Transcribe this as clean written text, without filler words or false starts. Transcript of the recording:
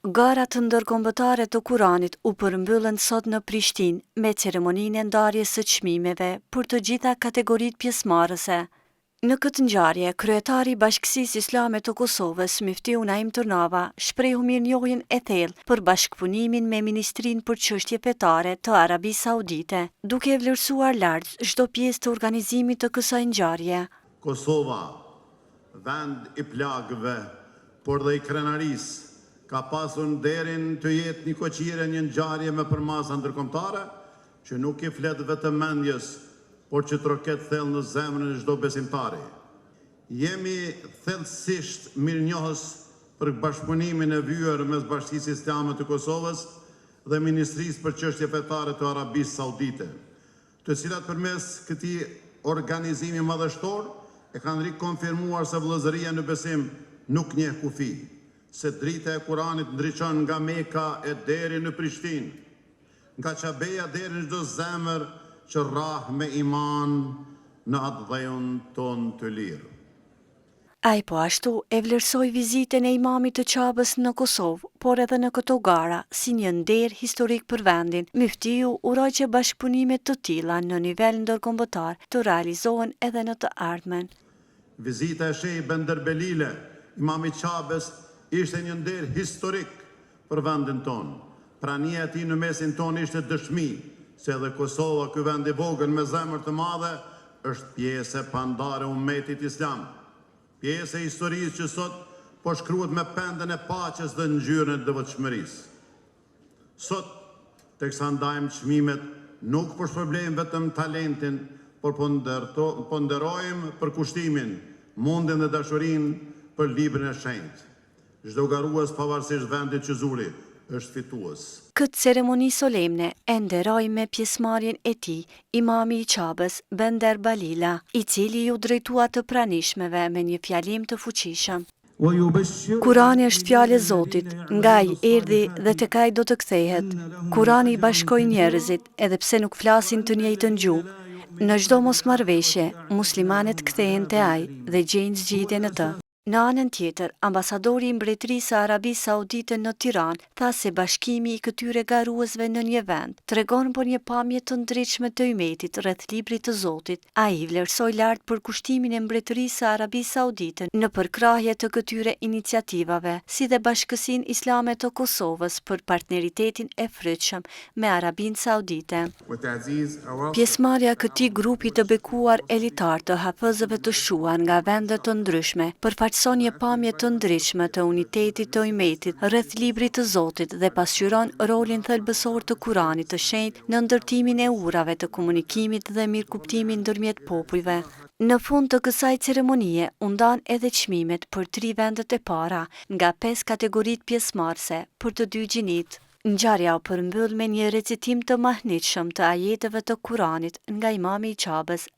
Garat ndërkombëtare të Kuranit u përmbyllën sot në Prishtinë me ceremoninë e ndarjes së çmimeve për të gjitha kategoritë pjesëmarrëse. Në këtë ngjarje, kryetari i Bashkësisë Islame të Kosovës, Myftiu Naim Tërnava, shprehu mirënjohjen e thellë për bashkëpunimin me Ministrinë për Çështje Fetare të Arabisë Saudite, duke e vlerësuar lart çdo pjesë të organizimit të kësaj ngjarje. Kosova, vend i plagëve, por dhe i krenarisë, ka pasur nderin të jetë nikoqire e një ngjarje me përmasa ndërkombëtare, që nuk i flet vetëm mendjes, por që troket thellë në zemrën e çdo besimtari. Jemi thellësisht mirënjohës për bashkëpunimin e vyer mes Bashkësisë Islame të Kosovës dhe Ministrisë për Çështje Fetare të Arabisë Saudite. të cilat përmes këtij organizimi madhështor e kanë rikonfirmuar se vëllazëria në besim nuk njeh kufi, se drita e Kuranit ndriçon nga Meka e deri në Prishtinë, nga Qabeja deri në çdo zemër që rrah me iman në atdheun tonë të lirë. Ai po ashtu e vlerësoi vizitën e imamit të Qabës në Kosovë, por edhe në këto gara, si një nder historik për vendin. Myftiu uroi që bashkëpunime të tilla në nivel ndërkombëtar të realizohen edhe në të ardhmen. Vizita e Shejh Bender Belile, imam i Qabes, ishte një nder historik për vendin tonë. Prania e tij në mesin tonë ishte dëshmi se edhe Kosova, ky vend i vogël me zemër të madhe, është pjesë e pandarë e ummetit islam. Pjesë e historisë që sot po shkruhet me pendën e paqes dhe ngjyrën e devotshmërisë. Sot, teksa ndajmë çmimet, nuk po shpërblejmë vetëm talentin, por po po nderojmë përkushtimin, mundin dhe dashurinë për librin e shenjtë. Çdo garues pavarësisht vendit që zuri, është fitues. Këtë ceremoni solemne e nderoi me pjesëmarrjen e tij imami i Qabes, Bender Balila, i cili iu drejtua të pranishmeve me një fjalim të fuqishëm. Kurani është fjalë e Zotit, nga Ai erdhi dhe tek Ai do të kthehet. Kurani i bashkoi njerëzit, edhe pse nuk flasin të njëjtën gjuhë. Në çdo mosmarrëveshje, muslimanët kthehen te Ai dhe gjejnë zgjidhje në të. Në anën tjetër, ambasadori i Mbretërisë së Arabisë Saudite në Tiranë tha se bashkimi i këtyre garuesve në një vend, tregon për një pamje të ndritshme të ymetit rreth librit të Zotit. Ai vlerësoi lart përkushtimin e Mbretërisë së Arabisë Saudite në përkrahje të këtyre iniciativave, si dhe Bashkësinë Islame të Kosovës për partneritetin e frytshëm me Arabinë Saudite. Pjesëmarrja e këtij grupi të bekuar elitar të hafëzëve të shquar nga vende të ndryshme, përfaqëson një pamje të ndritshme të unitetit të ymetit rreth Librit të Zotit dhe pasqyron rolin thelbësor të Kuranit të Shenjtë në ndërtimin e urave të komunikimit dhe mirëkuptimit ndërmjet popujve. Në fund të kësaj ceremonie u ndanë edhe çmimet për tri vendet e para nga pesë kategoritë pjesëmarrëse për të dy gjinitë. Ngjarja u përmbyll me një recitim të mahnitshëm të ajeteve të Kuranit nga imami i Qabes.